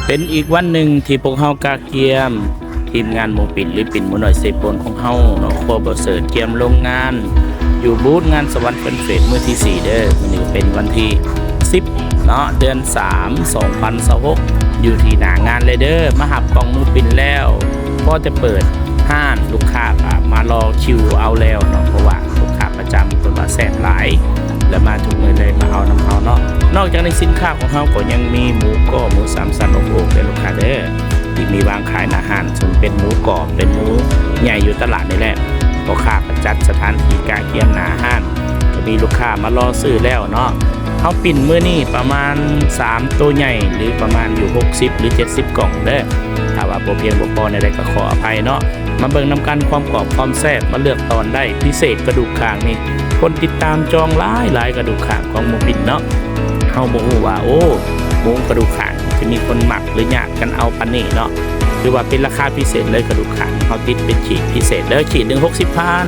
ເປັນອີກວັນໜຶ່ງທີ່ພວກເຮົາກະກຽມ ທີມງານໝູປິ່ນ ຫຼື ປິ່ນໝູນ້ອຍເຊໂປນຂອງເຮົາເນາະ ຄົວບໍ່ເສີດກຽມລົງງານ ຢູ່ບູດງານສະຫວັນເພິ່ນເຟສມື້ທີສີ່ເດີ້. ມື້ນີ້ເປັນວັນທີສິບເນາະ ເດືອນສາມ ສອງພັນຊາວຫົກ ຢູ່ທີ່ໜ້າງານເລີຍເດີ້. ມາຮັບກ້ອງໝູປິ່ນແລ້ວ ພໍຈະເປີດຮ້ານ ລູກຄ້າກະມາລໍຄິວເອົາແລ້ວເນາະ ເພາະວ່າລູກຄ້າ ປະຈຳ ເພິ່ນວ່າແຊບຫຼາຍ ແລະ ມາທຸກມື້ເລີຍ ມາເອົານຳເຮົາເນາະ. ນອກຈາກນີ້ສິນຄ້າຂອງເຮົາກໍຍັງມີໝູກໍ ໝູສາມຊັ້ນອົບໂອ່ງເດີ້ລູກຄ້າເດີ້ ທີ່ມີວາງຂາຍໜ້າຮ້ານ ເຊິ່ງເປັນໝູກອບ ເປັນໝູໃຫຍ່ຢູ່ຕະຫຼາດນີ້ແຫຼະ. ພໍ່ຄ້າກໍຈັດສະຖານທີ່ກະກຽມໜ້າຮ້ານ ກໍມີລູກຄ້າມາລໍຊື້ແລ້ວເນາະ. ເຮົາປິ່ນມື້ນີ້ປະມານສາມໂຕໃຫຍ່ ຫຼື ປະມານຢູ່ຫົກສິບ ຫຼື ເຈັດສິບກ່ອງເດີ້. ຖ້າວ່າບໍ່ພຽງບໍ່ພໍແນວໃດກໍຂໍອະໄພເນາະ. ມາເບິ່ງນຳກັນຄວາມກອບຄວາມແຊບ ມາເລືອກຕອນໄດ້. ພິເສດກະດູກຂ້າງນີ້ ຄົນຕິດຕາມຈອງຫຼາຍໆ ກະດູກຂ້າງຂອງໝູປິ່ນເນາະ. ເຮົາບໍ່ຮູ້ວ່າ ໂອ້ ໝູກະດູກຂ້າງຈະມີຄົນມັກ ຫຼື ຍາດກັນເອົາປານນີ້ເນາະ. ຖືວ່າເປັນລາຄາພິເສດເລີຍ ກະດູກຂ້າງເຮົາຕິດເປັນຂີດພິເສດເດີ້ ຂີດໜຶ່ງຫົກສິບພັນ.